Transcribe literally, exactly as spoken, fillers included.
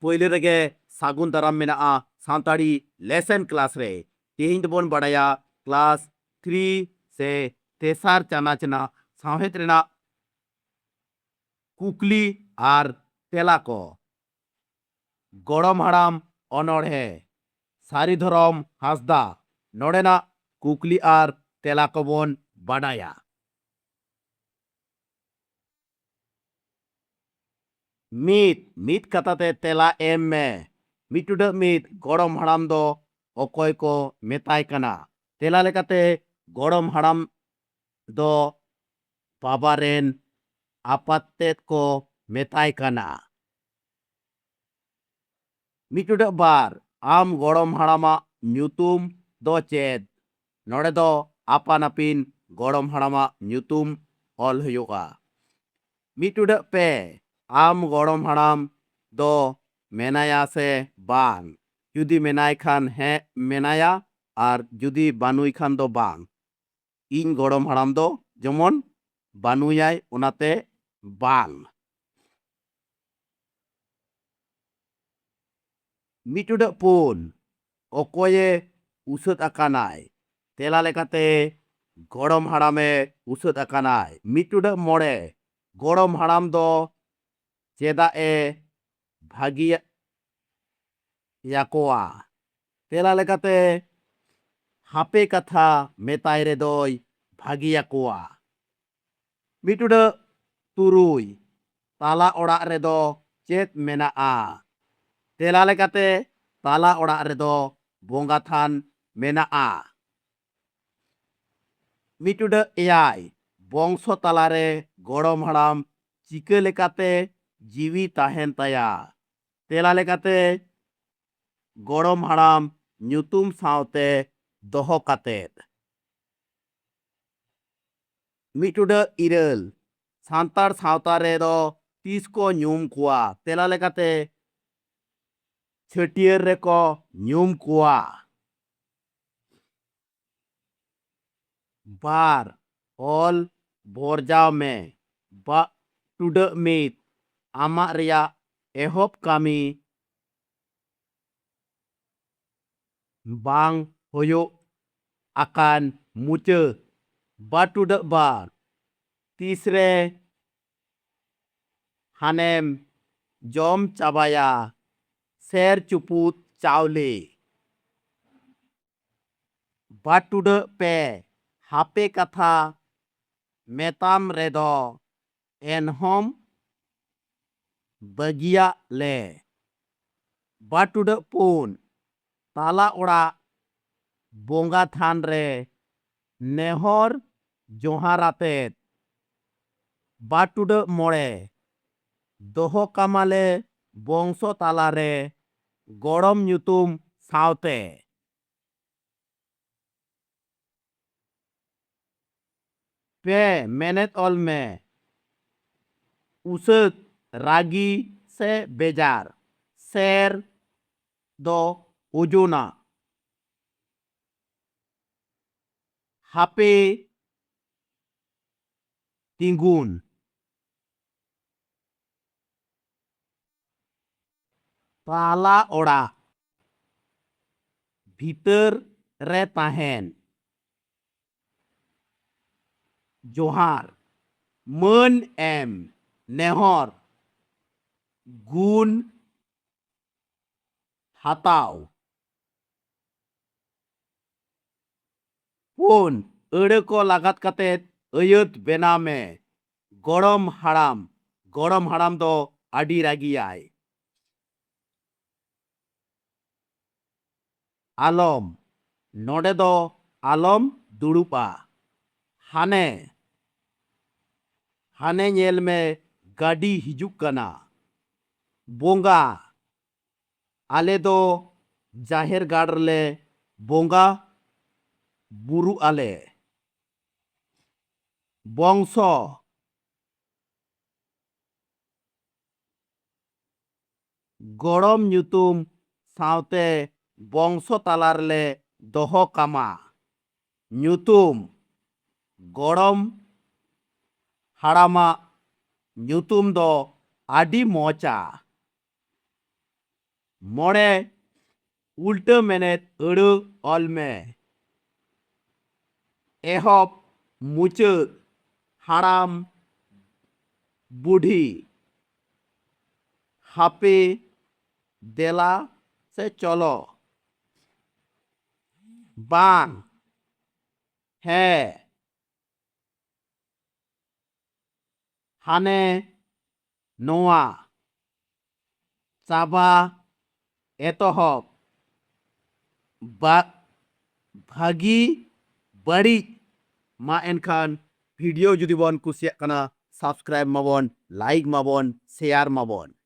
ᱯᱳᱭᱞᱳ ᱨᱮᱜᱮ ᱥᱟᱹᱜᱩᱱ ᱫᱟᱨᱟᱢ ᱢᱮᱱᱟᱜᱼᱟ ᱥᱟᱱᱛᱟᱲᱤ ᱞᱮᱥᱚᱱ ᱠᱞᱟᱥ ᱨᱮ᱾ ᱛᱮᱦᱮᱧ ᱫᱚᱵᱚᱱ ᱵᱟᱲᱟᱭᱟ ᱠᱞᱟᱥ ᱛᱷᱨᱤ ᱥᱮ ᱛᱮᱥᱟᱨ ᱪᱟᱱᱟᱪ ᱨᱮᱱᱟᱜ ᱥᱟᱶᱦᱮᱫ ᱨᱮᱱᱟᱜ ᱠᱩᱠᱞᱤ ᱟᱨ ᱛᱮᱞᱟ ᱠᱚ᱾ ᱜᱚᱲᱚᱢ ᱦᱟᱲᱟᱢ ᱚᱱᱚᱬᱦᱮ, ᱥᱟᱹᱨᱤ ᱫᱷᱚᱨᱚᱢ ᱦᱟᱸᱥᱫᱟ ᱱᱚᱰᱮᱱᱟᱜ ᱠᱩᱠᱞᱤ ᱟᱨ ᱛᱮᱞᱟ ᱠᱚᱵᱚᱱ ᱵᱟᱰᱟᱭᱟ᱾ ᱢᱤᱫ, ᱢᱤᱫ ᱠᱟᱛᱷᱟ ᱛᱮ ᱛᱮᱞᱟ ᱮᱢ ᱢᱮ᱾ ᱢᱤᱫ ᱴᱩᱰᱟᱹᱜ ᱢᱤᱫ, ᱜᱚᱲᱚᱢ ᱦᱟᱲᱟᱢ ᱫᱚ ᱚᱠᱚᱭ ᱠᱚ ᱢᱮᱛᱟᱭ ᱠᱟᱱᱟ? ᱛᱮᱞᱟ ᱞᱮᱠᱟᱛᱮ ᱜᱚᱲᱚᱢ ᱦᱟᱲᱟᱢ ᱫᱚ ᱵᱟᱵᱟ ᱨᱮᱱ ᱟᱯᱟᱛ ᱛᱮᱫ ᱠᱚ ᱢᱮᱛᱟᱭ ᱠᱟᱱᱟ᱾ ᱢᱤᱫ ᱴᱩᱰᱟᱹᱜ ᱵᱟᱨ, ᱟᱢ ᱜᱚᱲᱚᱢ ᱦᱟᱲᱟᱢᱟᱜ ᱧᱩᱛᱩᱢ ᱫᱚ ᱪᱮᱫ? ᱱᱚᱰᱮ ᱫᱚ ᱟᱯᱟᱱ ᱟᱹᱯᱤᱱ ᱜᱚᱲᱚᱢ ᱦᱟᱲᱟᱢᱟᱜ ᱧᱩᱛᱩᱢ ᱚᱞ ᱦᱩᱭᱩᱜᱼᱟ᱾ ᱢᱤᱫ ᱴᱩᱰᱟᱹᱜ ᱯᱮ, ᱟᱢ ᱜᱚᱲᱚᱢ ᱦᱟᱲᱟᱢ ᱫᱚ ᱢᱮᱱᱟᱭᱟ ᱥᱮ ᱵᱟᱝ? ᱡᱩᱫᱤ ᱢᱮᱱᱟᱭ ᱠᱷᱟᱱ ᱦᱮᱸ ᱢᱮᱱᱟᱭᱟ, ᱟᱨ ᱡᱩᱫᱤ ᱵᱟᱹᱱᱩᱭ ᱠᱷᱟᱱ ᱫᱚ ᱵᱟᱝ᱾ ᱤᱧ ᱜᱚᱲᱚᱢ ᱦᱟᱲᱟᱢ ᱫᱚ ᱡᱮᱢᱚᱱ ᱵᱟᱹᱱᱩᱭᱟᱭ, ᱚᱱᱟᱛᱮ ᱵᱟᱝ᱾ ᱢᱤᱫ ᱴᱩᱰᱟᱹᱜ ᱯᱩᱱ, ᱚᱠᱚᱭᱮ ᱩᱥᱟᱹᱫ ᱟᱠᱟᱱᱟᱭ? ᱛᱮᱞᱟ ᱞᱮᱠᱟᱛᱮ ᱜᱚᱲᱚᱢ ᱦᱟᱲᱟᱢᱮ ᱩᱥᱟᱹᱫ ᱟᱠᱟᱱᱟᱭ᱾ ᱢᱤᱫ ᱴᱩᱰᱟᱹᱜ ᱢᱚᱬᱮ, ᱜᱚᱲᱚᱢ ᱦᱟᱲᱟᱢ ᱫᱚ ᱪᱮᱫᱟᱜ ᱮ ᱵᱷᱟᱹᱜᱤᱭᱟ ᱭᱟᱠᱚᱣᱟ? ᱛᱮᱞᱟ ᱞᱮᱠᱟᱛᱮ ᱦᱟᱯᱮ ᱠᱟᱛᱷᱟ ᱢᱮᱛᱟᱭ ᱨᱮᱫᱚᱭ ᱵᱷᱟᱹᱜᱤᱭᱟᱠᱚᱣᱟ᱾ ᱢᱤᱫ ᱴᱩᱰᱟᱹᱜ ᱛᱩᱨᱩᱭ, ᱛᱟᱞᱟ ᱚᱲᱟᱜ ᱨᱮᱫᱚ ᱪᱮᱫ ᱢᱮᱱᱟᱜᱼᱟ? ᱛᱮᱞᱟ ᱞᱮᱠᱟᱛᱮ ᱛᱟᱞᱟ ᱚᱲᱟᱜ ᱨᱮᱫᱚ ᱵᱚᱸᱜᱟ ᱛᱷᱟᱱ ᱢᱮᱱᱟᱜᱼᱟ᱾ ᱢᱤᱫ ᱴᱩᱰᱟᱹᱜ ᱮᱭᱟᱭ, ᱵᱚᱝᱥᱚ ᱛᱟᱞᱟᱨᱮ ᱜᱚᱲᱚᱢ ᱦᱟᱲᱟᱢ ᱪᱤᱠᱟᱹ ᱞᱮᱠᱟᱛᱮ ᱡᱤᱣᱤ ᱛᱟᱦᱮᱱ ᱛᱟᱭᱟ? ᱛᱮᱞᱟ ᱞᱮᱠᱟᱛᱮ ᱜᱚᱲᱚᱢ ᱦᱟᱲᱟᱢ ᱧᱩᱛᱩᱢ ᱥᱟᱶᱛᱮ ᱫᱚᱦᱚ ᱠᱟᱛᱮᱫ᱾ ᱢᱤᱫ ᱴᱩᱰᱟᱹᱜ ᱤᱨᱟᱹᱞ, ᱥᱟᱱᱛᱟᱲ ᱥᱟᱶᱛᱟ ᱨᱮᱫᱚ ᱛᱤᱥ ᱠᱚ ᱧᱩᱢ ᱠᱚᱣᱟ? ᱛᱮᱞᱟ ᱞᱮᱠᱟᱛᱮ ᱪᱷᱟᱹᱴᱭᱟᱹᱨ ᱨᱮᱠᱚ ᱧᱩᱢ ᱠᱚᱣᱟ᱾ ᱵᱟᱨ, ᱚᱞ ᱵᱷᱚᱨᱡᱟᱣ ᱢᱮ᱾ ᱵᱟ, ᱴᱩᱰᱟᱹᱜ ᱢᱤᱫ, ᱟᱢᱟᱜ ᱨᱮᱭᱟᱜ ᱮᱦᱚᱵ ᱠᱟᱹᱢᱤ ᱵᱟᱝ ᱦᱳᱭᱳᱜ ᱟᱠᱟᱱ ᱢᱩᱪᱟᱹ ᱵᱟᱴᱩᱰᱟᱹᱜ ᱵᱟ ᱛᱤᱥᱨᱮ ᱦᱟᱱᱮᱢ ᱡᱚᱢ ᱪᱟᱵᱟᱭᱟ ᱥᱮᱨ ᱪᱩᱯᱩᱫ ᱪᱟᱣᱞᱮ᱾ ᱵᱟᱴᱩᱰᱟᱹᱜ ᱯᱮ ᱦᱟᱯᱮ ᱠᱟᱛᱷᱟ ᱢᱮᱛᱟᱢ ᱨᱮᱫᱚ ᱮᱱᱦᱚᱸᱢ ᱵᱟᱹᱜᱤᱭᱟᱜ ᱞᱮ᱾ ᱵᱟᱴᱩᱰᱟᱹᱜ ᱯᱩᱱ ᱛᱟᱞᱟ ᱚᱲᱟᱜ ᱵᱚᱸᱜᱟ ᱛᱷᱟᱱ ᱨᱮ ᱱᱮᱦᱚᱨ ᱡᱚᱦᱟᱨ ᱟᱛᱮᱫ ᱵᱟᱴᱩᱰᱟᱹᱜ ᱢᱚᱬᱮ ᱫᱚᱦᱚ ᱠᱟᱢᱟᱞᱮ ᱵᱚᱝᱥᱚ ᱛᱟᱞᱟᱨᱮ ᱜᱚᱲᱚᱢ ᱧᱩᱛᱩᱢ ᱥᱟᱶᱛᱮ᱾ ᱯᱮ ᱢᱮᱱᱮᱫ ᱚᱞ ᱢᱮ᱾ ᱩᱥᱟᱹᱫ, ᱨᱟᱹᱜᱤ ᱥᱮ ᱵᱮᱡᱟᱨ᱾ ᱥᱮᱨ ᱫᱚ ᱳᱡᱳᱱᱟ᱾ ᱦᱟᱯᱮ ᱛᱤᱸᱜᱩᱱ᱾ ᱛᱟᱞᱟ ᱚᱲᱟᱜ ᱵᱷᱤᱛᱟᱹᱨ ᱨᱮ ᱛᱟᱦᱮᱱ᱾ ᱡᱚᱦᱟᱨ, ᱢᱟᱹᱱ ᱮᱢ, ᱱᱮᱦᱚᱨ, ᱜᱩᱱ ᱦᱟᱛᱟᱣ᱾ ᱯᱩᱱ, ᱟᱹᱲᱟᱹ ᱠᱚ ᱞᱟᱜᱟᱛ ᱠᱟᱛᱮ ᱟᱹᱭᱟᱹᱛ ᱵᱮᱱᱟᱣ ᱢᱮ᱾ ᱜᱚᱲᱚᱢ ᱦᱟᱲᱟᱢ, ᱜᱚᱲᱚᱢ ᱦᱟᱲᱟᱢ ᱫᱚ ᱟᱹᱰᱤ ᱨᱟᱹᱜᱤᱭᱟᱭ᱾ ᱟᱞᱚᱢ, ᱱᱚᱰᱮ ᱫᱚ ᱟᱞᱚᱢ ᱫᱩᱲᱩᱵᱼᱟ᱾ ᱦᱟᱱᱮ, ᱦᱟᱱᱮ ᱧᱮᱞ ᱢᱮ, ᱜᱟᱹᱰᱤ ᱦᱤᱡᱩᱜ ᱠᱟᱱᱟ᱾ ᱵᱚᱸᱜᱟ, ᱟᱞᱮ ᱫᱚ ᱡᱟᱦᱮᱨ ᱜᱟᱲ ᱨᱮᱞᱮ ᱵᱚᱸᱜᱟ ᱵᱩᱨᱩᱜ ᱟᱞᱮ᱾ ᱵᱚᱝᱥᱚ, ᱜᱚᱲᱚᱢ ᱧᱩᱛᱩᱢ ᱥᱟᱶᱛᱮ ᱵᱚᱝᱥᱚ ᱛᱟᱞᱟ ᱨᱮᱞᱮ ᱫᱚᱦᱚ ᱠᱟᱢᱟ᱾ ᱧᱩᱛᱩᱢ, ᱜᱚᱲᱚᱢ ᱦᱟᱲᱟᱢᱟᱜ ᱧᱩᱛᱩᱢ ᱫᱚ ᱟᱹᱰᱤ ᱢᱚᱡᱟ᱾ ᱢᱚᱬᱮ, ᱩᱞᱴᱟᱹ ᱢᱮᱱᱮᱛ ᱟᱹᱲᱟᱹ ᱚᱞ ᱢᱮ᱾ ᱮᱦᱚᱵ, ᱢᱩᱪᱟᱹᱫ, ᱦᱟᱲᱟᱢ, ᱵᱩᱰᱷᱤ, ᱦᱟᱯᱮ, ᱫᱮᱞᱟ ᱥᱮ ᱪᱚᱞᱚ, ᱵᱟᱝ, ᱦᱮᱸ, ᱦᱟᱱᱮ, ᱱᱚᱣᱟ, ᱪᱟᱵᱟ, ᱮᱛᱚᱦᱚᱵ, ᱵᱟ-, ᱵᱷᱟᱹᱜᱤ, ᱵᱟᱹᱲᱤᱡ᱾ ᱢᱟ ᱮᱱᱠᱷᱟᱱ video ᱡᱩᱫᱤ ᱵᱚᱱ ᱠᱩᱥᱤᱭᱟᱜ ᱠᱟᱱᱟ, subscribe ᱢᱟᱵᱚᱱ, like ᱢᱟᱵᱚᱱ, share ᱢᱟᱵᱚᱱ᱾